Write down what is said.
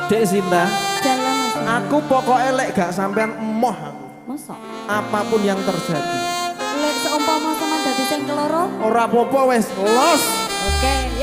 Dek Sinta, Jalan, Mas. Aku pokoknya lek gak sampean emoh aku. Mosok? Apapun yang terjadi. Lek seumpama sampean dadi sing keloro? Ora apa-apa, wes, los. Oke.